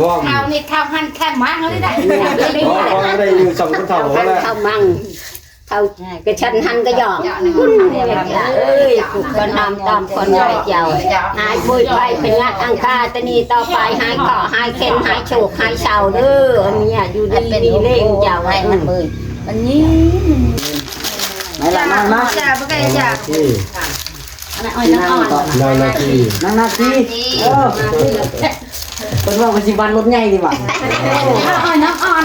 ເຖົ້ານີ້ເຖົ້າຫັ້ນແທ້ມັງເລີຍໄດ໋ ບໍ່ ບໍ່ໄດ້ຢູ່ຊ່ອງຄົນເຖົ້າຫັ້ນແຫຼະ ເຖົ້າມັງ ເຖົ້າກະຊັ້ນຫັ້ນກະຢອກ ເອີຍ ຜູ້ກະນຳຕາມຄວນໄວ້ເຈົ້າ ຫາຍໂພຍໄພພະຍາດອັງຄາ ແຕ່ນີ້ຕໍ່ໄປ ຫາຍເຄາະ ຫາຍເຂັນ ຫາຍໂສກ ຫາຍເສົ້າເດີ ເອົາເມຍຢູ່ດີມີແຮງເຈົ້າ ໃຫ້ມັນເບີຍ ມັນຍິງ ມາລະ ມາ ມາ ເຈົ້າ ບໍ່ໄດ້ເຈົ້າ ທີ່ ນາງນາທີ ນາງນາທີ ເອີ ເພິ່ນວ່າວ່າຊິບັນລົດໃຫຍ່ນີ້ຫວາ ນ້ອງອ່ອນ ນ້ອງອ່ອນ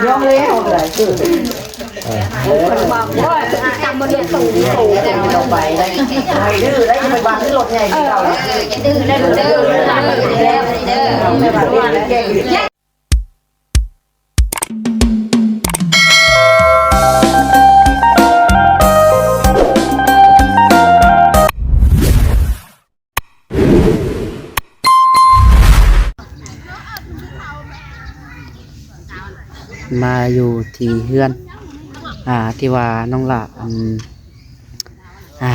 ຍອມແລ້ວ ເອີ ເພິ່ນບອກວ່າຈຳບໍ່ໄດ້ ໃຫ້ດື້ໄດ້ ໄປບັນລົດໃຫຍ່ຄືເກົ່າ ເອີ ຢ່າດື້ໄດ້ ເດີ ເດີ ເດີ ເດີ ມາຢູ່ທີ່ເຮືອນ ອ່າ ທີ່ວ່ານ້ອງຫຼ້າ ອັນ ອ່າ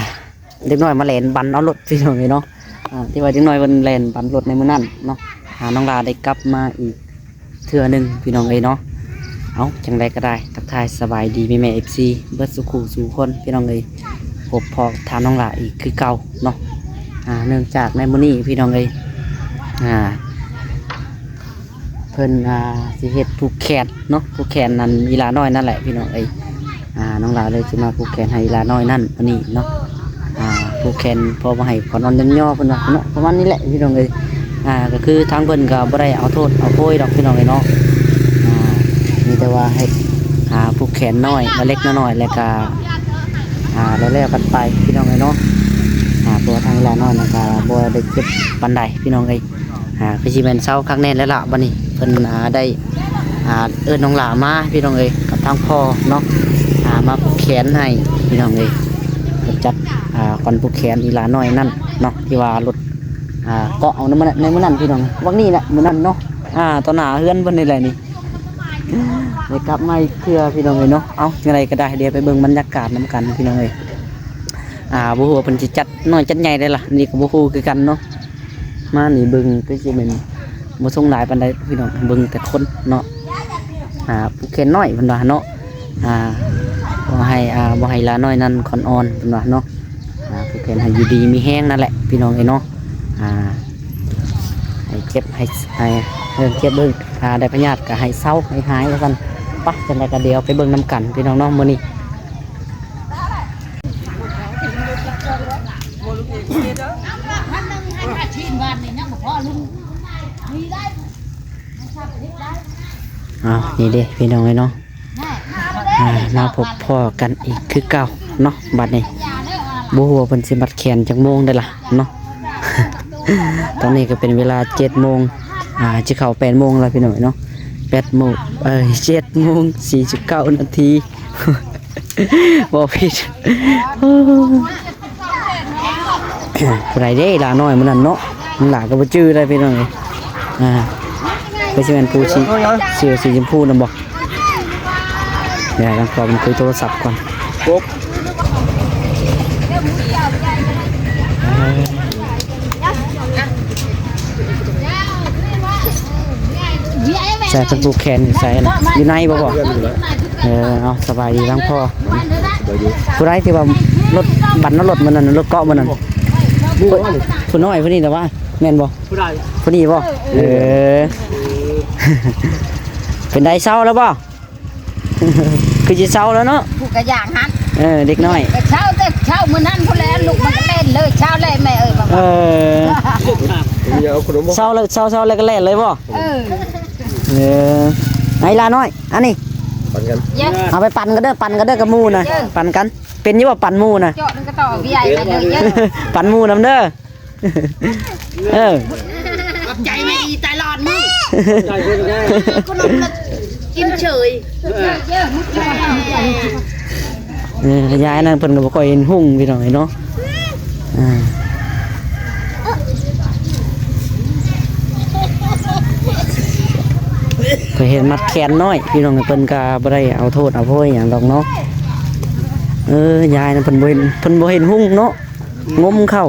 ເດັກນ້ອຍມາແລ່ນບັນເອົາລົດ ພີ່ນ້ອງເອີຍເນາະ ອ່າ ທີ່ວ່າເດັກນ້ອຍເພິ່ນແລ່ນບັນລົດໃນມື້ນັ້ນເນາະ ອ່າ ນ້ອງຫຼ້າໄດ້ກັບມາອີກເທື່ອໜຶ່ງ ພີ່ນ້ອງເອີຍເນາະ. ເອົາ ຈັ່ງໃດກໍໄດ້ ທັກທາຍສະບາຍດີແມ່ໆ ເອັຟຊີ ເບິດສູ່ຄູ່ສູ່ຄົນ ພີ່ນ້ອງເອີຍ ພົບພໍ້ກັບທ່ານນ້ອງຫຼ້າອີກຄືເກົ່າເນາະ ອ່າ ເນື່ອງຈາກໃນມື້ນີ້ ພີ່ນ້ອງເອີຍ ອ່າ ເພິ່ນ ອ່າ ຊິເຮັດຜູກແຂນເນາະ ຜູກແຂນອັນອີຫຼ້ານ້ອຍນັ້ນແຫຼະ ພີ່ນ້ອງເອີຍ ອ່າ ນ້ອງຫຼ້າເລີຍຊິມາຜູກແຂນໃຫ້ອີຫຼ້ານ້ອຍນັ້ນ ອັນນີ້ເນາະ ອ່າ ຜູກແຂນພໍບໍ່ໃຫ້ຂວັນອ່ອນຍ້ອນຍໍ ເພິ່ນວ່າເນາະ ປະມານນີ້ແຫຼະ ພີ່ນ້ອງເອີຍ ອ່າ ກໍຄືທາງເພິ່ນກໍບໍ່ໄດ້ເອົາໂທດເອົາໂພຍດອກ ພີ່ນ້ອງເອີຍເນາະ ອ່າ ມີແຕ່ວ່າເຮັດ ອ່າ ຜູກແຂນນ້ອຍ ລະເລັກລະນ້ອຍ ແລ້ວກໍ ອ່າ ແລ້ວໆກັນໄປ ພີ່ນ້ອງເອີຍເນາະ ອ່າ ເພາະວ່າທາງອີຫຼ້ານ້ອຍນັ້ນກໍບໍ່ໄດ້ເຈັບປານໃດ ພີ່ນ້ອງເອີຍ ອ່າ ຄືຊິແມ່ນເຊົາຄັກແນ່ແລ້ວລະ ບັດນີ້ເພິ່ນ ອ່າ ໄດ້ ອ່າ ເອີ້ນນ້ອງຫຼ້າມາ ພີ່ນ້ອງເອີຍ ກັບທາງພໍ່ເນາະ ອ່າ ມາຜູກແຂນໃຫ້ ພີ່ນ້ອງເອີຍ ເພິ່ນຈັດ ອ່າ ຂວັນຜູກແຂນອີຫຼ້ານ້ອຍນັ້ນເນາະ ທີ່ວ່າລົດ ອ່າ ເກາະເອົາໃນມື້ນັ້ນ ໃນມື້ນັ້ນ ພີ່ນ້ອງ ວັກນີ້ແຫຼະ ມື້ນັ້ນເນາະ ອ່າ ຕໍ່ໜ້າເຮືອນເພິ່ນນີ້ແຫຼະນີ້ ໄດ້ກັບມາອີກເທື່ອ ພີ່ນ້ອງເອີຍເນາະ ເອົາ ຈັ່ງໃດກໍໄດ້ ດຽວໄປເບິ່ງບັນຍາກາດນຳກັນ ພີ່ນ້ອງເອີຍ ອ່າ ບໍ່ຮູ້ວ່າເພິ່ນຊິຈັດນ້ອຍຈັດໃຫຍ່ໃດລະ ນີ້ກໍບໍ່ຮູ້ຄືກັນເນາະ ມານີ້ເບິ່ງຄືຊິແມ່ນບໍ່ຊົງຫຼາຍປານໃດ ພີ່ນ້ອງ ເບິ່ງແຕ່ຄົນເນາະ ອ່າ ຜູກແຂນນ້ອຍເພິ່ນວ່າເນາະ ອ່າ ບໍ່ໃຫ້ ອ່າ ບໍ່ໃຫ້ຫຼ້ານ້ອຍນັ້ນຂວັນອ່ອນເພິ່ນວ່າເນາະ ອ່າ ຜູກແຂນໃຫ້ຢູ່ດີມີແຮງນັ້ນແຫຼະ ພີ່ນ້ອງເອີຍເນາະ ອ່າ ໃຫ້ເຈັບ ໃຫ້ ໃຫ້ເລີ່ມເຈັບເບິ່ງ ຖ້າໄດ້ພະຍາດກໍໃຫ້ເຊົາ ໃຫ້ຫາຍວ່າຊັ້ນ ປະ ຈັ່ງໃດກໍດຽວໄປເບິ່ງນຳກັນ ພີ່ນ້ອງເນາະ ມື້ນີ້. ອ້າວ ນີ້ເດ້ ພີ່ນ້ອງເອີຍເນາະ ອ່າ ມາພົບພໍ້ກັນອີກຄືເກົ່າເນາະ ບັດນີ້ ບໍ່ຮູ້ວ່າເພິ່ນຊິມັດແຂນຈັກໂມງໄດ໋ລະເນາະ ຕອນນີ້ກໍເປັນເວລາເຈັດໂມງ ອ່າ ຈະເຂົ້າແປດໂມງແລ້ວ ພີ່ນ້ອງເນາະ ແປດໂມງ ເອີຍ ເຈັດໂມງສີ່ສິບເກົ້ານາທີ ເວົ້າຜິດ ຜູ້ໃດເດ້ ຫຼ້ານ້ອຍມື້ນັ້ນເນາະ ມັນຫຼ້າກໍບໍ່ຈື່ໄດ້ ພີ່ນ້ອງເອີຍ ອ່າ ຄືຊິແມ່ນຜູ້ສີ ເສື້ອສີຊົມພູນຳບໍ່? ດຽວທາງພໍ່ເພິ່ນຄຸຍໂທລະສັບກ່ອນ ໃສ່ເພິ່ນຜູກແຂນຢູ່ໃສນະ? ຢູ່ໃນບໍ່ພໍ່? ເອີ ເອົາ ສະບາຍດີທາງພໍ່ ຜູ້ໃດທີ່ວ່າລົດບັນເອົາລົດມື້ນັ້ນ ລົດເກາະມື້ນັ້ນ ຜູ້ນ້ອຍຜູ້ນີ້ລະວ່າ ແມ່ນບໍ່? ຜູ້ໃດ? ຜູ້ນີ້ບໍ່? ເອີ ເອີ ເປັນໃດ ເຊົາແລ້ວບໍ່? ຄືຊິເຊົາແລ້ວເນາະ ຜູ້ກະຢ່າງຫັ້ນ ເອີ ເດັກນ້ອຍ ເຊົາແຕ່ເຊົ້າມື້ນັ້ນພຸ້ນແຫຼະ ລຸກມາກະແລ່ນເລີຍ ເຊົ້າແລ້ວແມ່ເອີຍ ເອີ ເຊົາແລ້ວ ເຊົາ ເຊົາແລ້ວກະແລ່ນເລີຍບໍ່? ເອີ ເອີ ໄອ້ຫຼ້ານ້ອຍ ອັນນີ້ ປັນກັນ ເອົາໄປປັນກັນເດີ ປັນກັນເດີກັບໝູ່ນະ ເອີ ປັນກັນ ເປັນຢູ່ບໍ່ ປັນໝູ່ນະ ເຈາະມັນກະຕໍ່ວຽຍ ເອີ ປັນໝູ່ນຳເດີ. ເອີ ຂອບໃຈແມ່ອີຕະຫຼອດມື້ ໃຈເພິ່ນແດ່ ກິນເສີຍ ເອີ ຍາຍນັ້ນເພິ່ນກໍບໍ່ຄ່ອຍເຫັນຮຸ່ງ ພີ່ນ້ອງເອີຍເນາະ ອ່າ ເພິ່ນເຫັນມັດແຂນນ້ອຍ ພີ່ນ້ອງ ເພິ່ນກໍບໍ່ໄດ້ເອົາໂທດເອົາໂພຍຫຍັງດອກເນາະ ເອີ ຍາຍນັ້ນເພິ່ນບໍ່ເຫັນ ເພິ່ນບໍ່ເຫັນຮຸ່ງເນາະ ງົມເຂົ້າ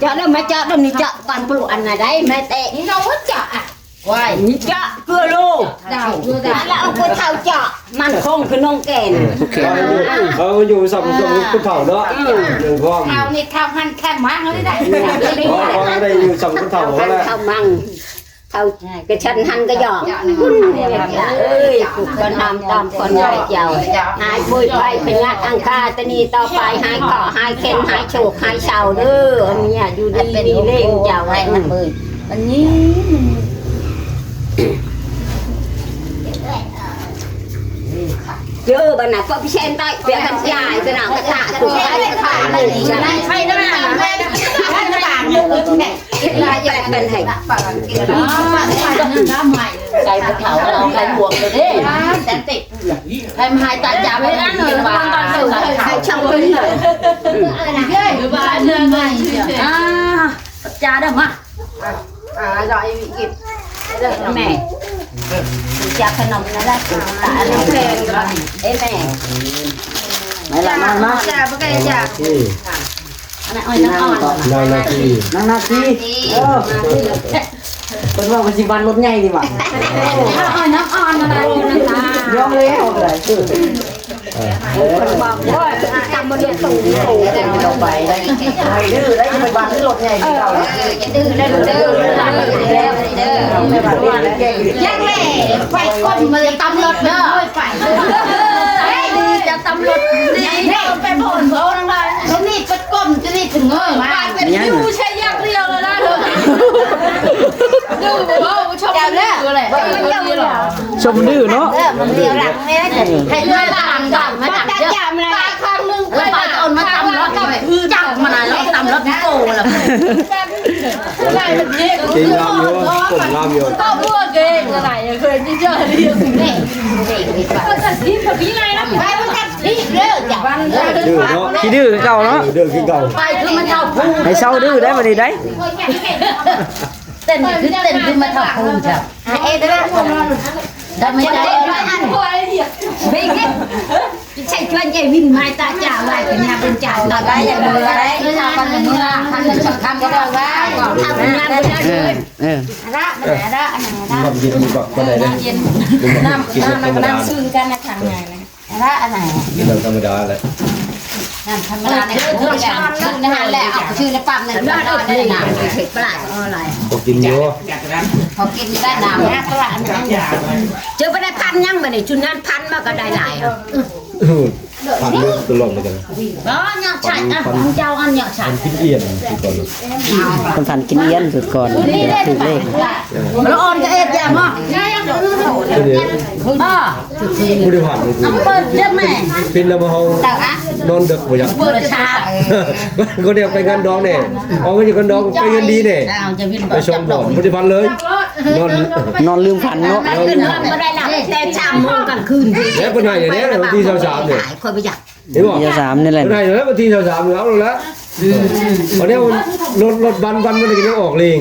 ເຈາະແລ້ວ ມາເຈາະແລ້ວນີ້ ເຈາະກ່ອນປູກອັນນະໄດ໋ ແມ່ແຕະນີ້ເນາະ ເຈາະອະ ວ້າຍ ນີ້ເຈາະເກືອໂລ ດາວເກືອດາວ ແລ້ວເອົາຜູ້ເຖົ້າເຈາະ ມັນຄົງຄືນ້ອງແກ່ນ ເອີ ຜູ້ແກ່ ເອີ ຢູ່ສ່ຳ ສ່ຳຜູ້ເຖົ້າເນາະ ເອີ ເລື່ອງຄວາມ ເຖົ້ານີ້ເຖົ້າຫັ້ນແຄ່ມາເຮົາໄດ້ ເອີ ເຮົາໄດ້ຢູ່ສ່ຳຜູ້ເຖົ້າຫັ້ນແຫຼະ ເຖົ້າມັງ ເຖົ້າກະຊັ້ນຫັ້ນກະຢອກ ເອີຍ ຜູ້ກະນຳຕາມຄວນໄວ້ເຈົ້າ ຫາຍໂພຍໄພພະຍາດອັງຄາ ແຕ່ນີ້ຕໍ່ໄປ ຫາຍເຄາະ ຫາຍເຂັນ ຫາຍໂສກ ຫາຍເສົ້າເດີ ເມຍຢູ່ດີມີແຮງເຈົ້າ ໃຫ້ມັນເມີຍ ອັນນີ້ ເຈີບັດນະ ພວກພິເສນໄດ້ ເປັນກັນຍາຍ ຈະນາງກະຕະ ໄປນະ ໄປນະ ໄປນະ ເກັບລາຍແປນໃຫ້ ໃສ່ຜູ້ເຖົ້າເອົາໄປບວກເລີຍເດ້ ແຕ່ຕິ ໃຫ້ມາໃຫ້ຕາຈາໄວ້ນຳ ໃຫ້ຊ່າງເພິ່ນ ອ່າ ຈາເດີມາ ອ່າ ດອກອີກ ແມ່ ຈາຂະໜົມນະລະ ຕາອັນນີ້ແພງ ເອີ ແມ່ ມາລະ ມາ ມາ ຈາບໍ່ໄກຈາ ອັນນັ້ນອ້ອຍນ້ຳອ່ອນ ນາງນາທີ ນາງນາທີ ເອີ ເພິ່ນວ່າເພິ່ນຊິບັນລົດໃຫຍ່ນີ້ຫວ່າ ອ້ອຍນ້ຳອ່ອນນະ ຍອມແລ້ວ ເອີ ເພິ່ນບອກວ່າ ຕຳບໍ່ໄດ້ ໄປໄດ້ ໄປດື້ໄດ້ ໄປບັນລົດໃຫຍ່ຄືເກົ່າ ເອີ ຢ່າດື້ເດີ ເດີ ເດີ ຢ່າແຫຼະ ໄປກົ້ມມາຕຳລົດເດີ ໄປ ເຮີ້ຍ ຈະຕຳຫຼວດນີ້ ແມ່ໄປໂພນໂພນນະ ໂຕນີ້ໄປກົ້ມ ໂຕນີ້ເພິ່ນເງີຍມາ ເປັນຄິວໃຊ້ຢ່າງດຽວແລ້ວນະ ດູບໍ່ ຊົມເຈົ້າເດີ ຊົມດື້ເນາະ ເອີ ມັນດຽວຫຼັງແມ່ ໃຫ້ເຮືອຫຼັງກ່ອນ ມາດັກເດີ ຕາຂ້າງໜຶ່ງ ເອີ ໄປເອົາມາຕຳລັດ ຈັບມັນນະ ລັດຕຳລັດໂກລະ ເກັ່ງງາມຢູ່ ກົມງາມຢູ່ ເຂົາບົວເກັ່ງຫຼາຍ ເຄີຍຈິເຈີດຽວ ນີ້ ເອີ ດື້ເນາະ ຂີ້ດື້ຄືເກົ່າເນາະ ໄປຄືມັນເຖົ້າພູ ໃຫ້ເຊົາດື້ໄດ້ບັດນີ້ໄດ໋ ເຕັ້ນຄື ເຕັ້ນຄືມັນເຖົ້າພູຈ້ະ ເອັດເດີ ດຳໄມ່ໄດ້ ໃສ່ຊວນເຈວິນມາຕາຈາໄວ້ ເປັນຍາເປັນຈານ ໄດ້ຢ່າເມືອໄດ້ ເອີ ເອົາກັນເມືອ ຄັນເປັນສຳຄັນກໍໄດ້ວ່າ ເອີ ເອີ ລະ ລະ ລະ ນ້ຳເຢັນ ນ້ຳເຢັນ ນ້ຳ ນ້ຳ ນ້ຳຊຶ້ງກັນນະ ທາງໃຫຍ່ນະ ລະ ອັນໃດ ນ້ຳທຳມະດາແຫຼະ ນ້ຳທຳມະດາ ເອີ ເອີ ເອີ ໃນຫັ້ນແຫຼະ ເອົາຊື່ໃນປ້ຳນັ້ນ ນ້ຳເອົາເລີຍນະ ປາກອອນລາຍ ພໍກິນຢູ່ ພໍກິນໄດ້ນ້ຳ ເຈີບໍ່ໄດ້ພັນຫຍັງບັດນີ້ ຈຸນນັ້ນພັນມາກໍໄດ້ຫຼາຍ ພັນຢູ່ຕະຫຼອດເລີຍກັນ ບໍ່ຍອກໃຊ້ ເຈົ້າອັນຍອກໃຊ້ ພັນກິນອຽນຄືກ່ອນ ເພິ່ນພັນກິນອຽນຄືກ່ອນ ຖືກເລກ ລະອ່ອນກະເອັດຢ່າມາ ບໍ່ໄດ້ຜ່ານເລີຍ ອຳເປີດເຈັບແມ່ ເປັນແລ້ວບໍ່ເຮົານອນເດິກບໍ່ຢາກ ເປີດຊາ ກໍໄດ້ໄປງານດອງແດ່ ອອກມາຈາກງານດອງໄປເຮືອນດີແດ່ ໄປສອງບ່ອນ ບໍ່ໄດ້ພັນເລີຍ ນອນ ນອນລືມຝັນເນາະ ນອນບໍ່ໄດ້ຫຼັບແຕ່ສາມໂມງກາງຄືນ ແລ້ວເພິ່ນໃຫ້ແດ່ວັນທີຊາວສາມນີ້ ຂ້ອຍບໍ່ຢາກ ເຫັນບໍ່ ວັນທີຊາວສາມນີ້ແຫຼະ ເພິ່ນໃຫ້ແລ້ວວັນທີຊາວສາມນີ້ ເອົາແລ້ວ ບັດນີ້ລົດ ລົດບັນ ບັນມັນກໍຍັງອອກເລງ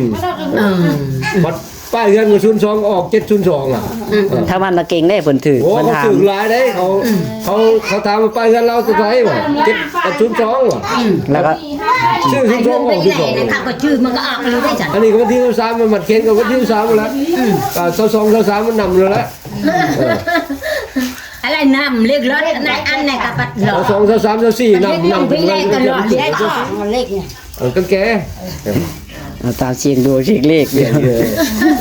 ເອີ ບັດປ້າຍເຮືອນກໍສູນສອງ ອອກເຈັດສູນສອງ ອະ ເອີ ທາງບ້ານນາເກັງເດ້ ເພິ່ນຖືກ ໂອ້ ເພິ່ນຖາມ ເຂົາຖືກຫຼາຍເດ້ ເຂົາ ເຂົາ ເຂົາຖາມວ່າປ້າຍເຮືອນລາວຕົວໃດຫວາ ເຈັດສູນສອງຫວາ ແລ້ວກໍຊື້ສູນສອງ ອອກສູນສອງ ເຂົາກໍຈື່ ມັນກໍອອກເລີຍເດ້ ອັນນີ້ກໍວັນທີຊາວສາມ ມັນບັດເຂັນກໍວັນທີຊາວສາມນັ້ນແຫຼະ ອືມ ອ່າ ຊາວສອງ ຊາວສາມ ມັນນຳແລ້ວແຫຼະ ອະໄລນຳເລກລົດ ອັນນັ້ນ ອັນນັ້ນກໍບັດຫຼອກ ຊາວສອງ ຊາວສາມ ຊາວສີ່ ນຳ ນຳ ເລກກໍຫຼອກ ເລກ ເລກ ເອີ ກໍແກ່ ເອົາຕາມສຽງດວງສຽງເລກ ເອີ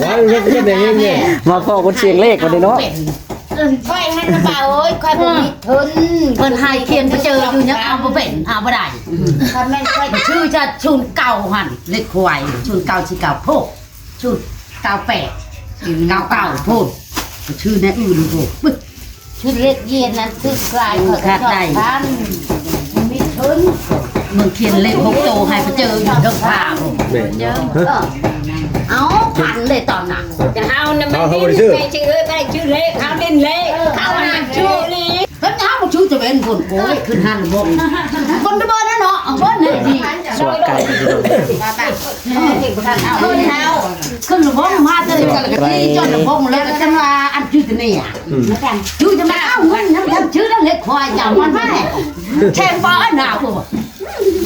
ວ່າເພິ່ນເປັນແນວນີ້ ມາພໍ້ຄົນສຽງເລກບັດນີ້ເນາະ ຂ້ອຍຫັ້ນນະ ເບົາເອີຍ ຂ້ອຍບໍ່ມີທຶນ ເພິ່ນໃຫ້ຂຽນໄປເຈີຢູ່ ຍັງເອົາບໍ່ເປັນ ເອົາບໍ່ໄດ້ ຄັນແມ່ນຂ້ອຍ ຊື່ຈະສູນເກົ້າຫັ້ນ ເລກຄວາຍ ສູນເກົ້າສີ່ເກົ້າ ໂພ ສູນເກົ້າແປດ ເກົ້າເກົ້າ ໂພ ຊື່ແນວອື່ນໂພ ຊື່ເລກເຢັນນັ້ນ ຊື່ກາຍ ເອີ ຄັກໄດ໋ ພັນ ມີທຶນ ມຶງຂຽນເລກຫົກໂຕໃຫ້ໄປເຈີຢູ່ເທິງຟ້າພຸ້ນ ແມ່ນ ເອີ ເອົາ ພັນເດ້ຕອນນັ້ນ ແຕ່ເຮົານະ ມັນ ເຮົາບໍ່ໄດ້ຊື້ ແມ່ນຊື່ເອີຍ ບໍ່ໄດ້ຊື່ເລກ ເຮົາຫຼິ້ນເລກ ເຮົາຫາຊື່ເລກ ເພິ່ນເອົາມາຊື່ຕະເວັນພຸ້ນ ໂອ້ຍ ຂຶ້ນຫັ້ນບໍ່ ຄົນຕະເບີນນະເນາະ ເອົາເບິ່ງໃຫ້ດີ ສວກໄກ່ ເພິ່ນເອົາ ຂຶ້ນລະບໍ່ມາແຕ່ກະທີ່ຈົນລະບໍ່ ແລ້ວກໍຈັ່ງວ່າອັນຈື່ຕະເນຍ ອືມ ຈື່ຈັ່ງວ່າເອົາເງິນນຳ ຊື້ນຳເລັກຄວາຍເຈົ້າມັນແພງ ແຂງບໍ່ອັນໜາວ ເອີ